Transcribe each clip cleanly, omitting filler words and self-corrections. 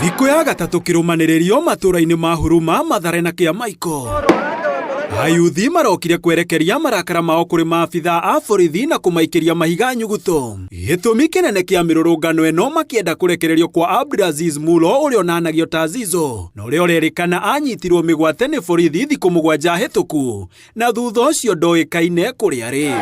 Thikũ ya gatatũ kĩrũmanĩrĩrio matũũra-inĩ ma Huruma, Mathare na Kĩamaiko. Ayuthi marokire kwerekeria marakara mao kũrĩ maabitha a borithi na kũmaikĩria mahiga nyuguto. Gĩtũmi kĩnene kĩa mĩrũrũngano ĩno makĩenda kũrekererio kwa Abdulaziz Mulo ũrĩa onanagio ta Zizo na ũrĩa ũrerĩkana anyitirwo mĩgwate nĩ borithi thikũ 7 hĩtũku na thutha ũcio ndoĩkaine kũrĩa arĩ.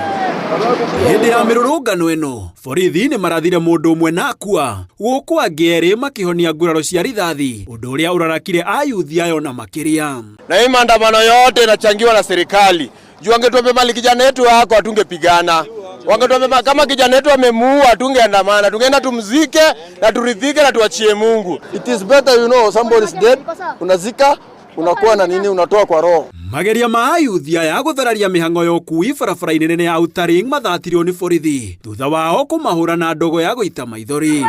Hĩndĩ ya mĩrũrũngano ĩno, borithi nĩ marathire mũndũ ũmwe na akua, gũkũ angĩ erĩ makĩhonia nguraro cia rithathi, ũndũ ũrĩa ũrarakire ayuthi ayo na makĩria. Na hii maandamano yote inachangiwa na serikali. Juu wangetuambia mali kijana yetu wako hatungepigana. Wangetuambia kama kijana yetu amemuua hatungeandamana, tungeenda tumzike na turidhike na tuachie Mungu. It is better somebody is dead, unazika, unakuwa na nini, unatoa kwa roho. Mageria ma ayuthi aya gũthararia mĩhang'o ya ũkui barabara-inĩ nene ya Outer Ring mathatirio nĩ borithi thutha wao kũmahũra na ndogo ya gũita maithori.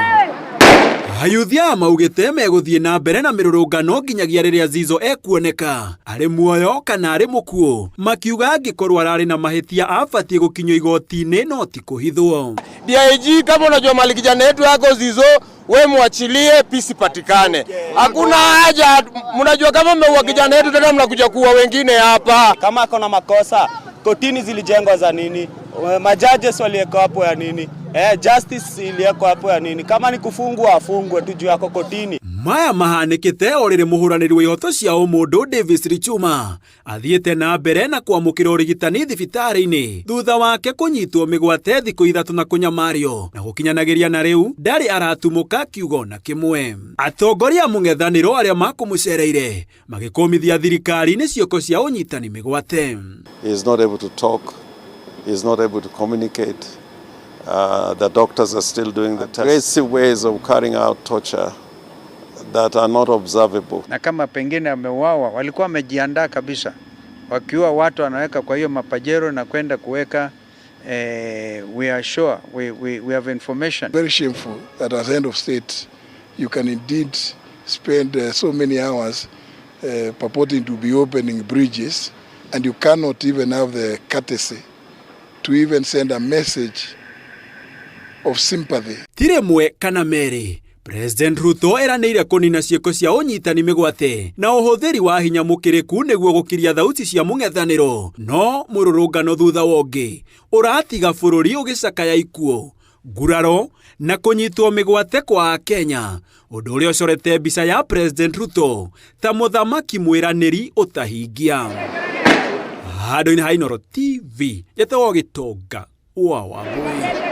Ayuthi aya maugĩte megũthiĩ na mbere na mĩrũrũngano nginyagia rĩrĩa Zizo ekuoneka arĩ muoyo kana arĩ mũkuũ, makiuga angĩkorwo ararĩ na mahĩtia abatiĩ gũkinyio igoti-inĩ no ti kũhithwo. DIG, kama unajua mali kijana yetu yako Zizo, we mwachilie, peace patikane. Hakuna haja, mnajua kama mmeua kijana yetu tena mnakuja kuua wengine hapa. Kama ako na makosa, kotini zilijengwa za nini? Majudges waliwekwa hapo ya nini? Justice iliwekwa hapo ya nini? Kama ni kufungwa afungwe tu juu yako kotini. Maya mahanĩkĩte o rĩrĩ mũhũranĩri wa ihoto cia ũmũndũ Davis Lichuma athiĩte na mbere na kwamũkĩra ũrigitani thibitarĩ-inĩ thutha wake kũnyitwo mĩgwate thikũ 3 na kũnyamario na gũkinyanagĩria na rĩu ndarĩ aratumũka kiugo na kĩmwe. Atongoria a mũng'ethanĩro arĩa makũmũcereire magĩkũmithia thirikari nĩ ciĩko cia ũnyitani mĩgwate. He is not able to talk, he is not able to communicate. The doctors are still doing the aggressive ways of carrying out torture that are not observable. Na kama pengine ameuawa, walikuwa wamejiandaa kabisa, wakiua watu wanaweka kwa hiyo mapajero na kwenda kuweka, we are sure we have information. Very shameful that as head of state you can indeed spend so many hours purporting to be opening bridges and you cannot even have the courtesy to even send a message of sympathy. Ti rĩmwe kana merĩ President Ruto eranĩire kũnina ciĩko cia ũnyitani mĩgwate na ũhũthĩri wa hinya mũkĩrĩku nĩguo gũkiria thauti cia mũng'ethanĩro, no mũrũrũngano thutha wa ũngĩ ũratiga bũrũri ũgĩcakaya ikuũ, nguraro na kũnyitwo mĩgwate kwa Akenya, ũndũ ũrĩa ũcorete mbica ya President Ruto ta mũthamaki mwĩranĩri ũtahingia. Handũ-inĩ ha Inooro TV, njetagwo Gĩtonga wa Wambũi.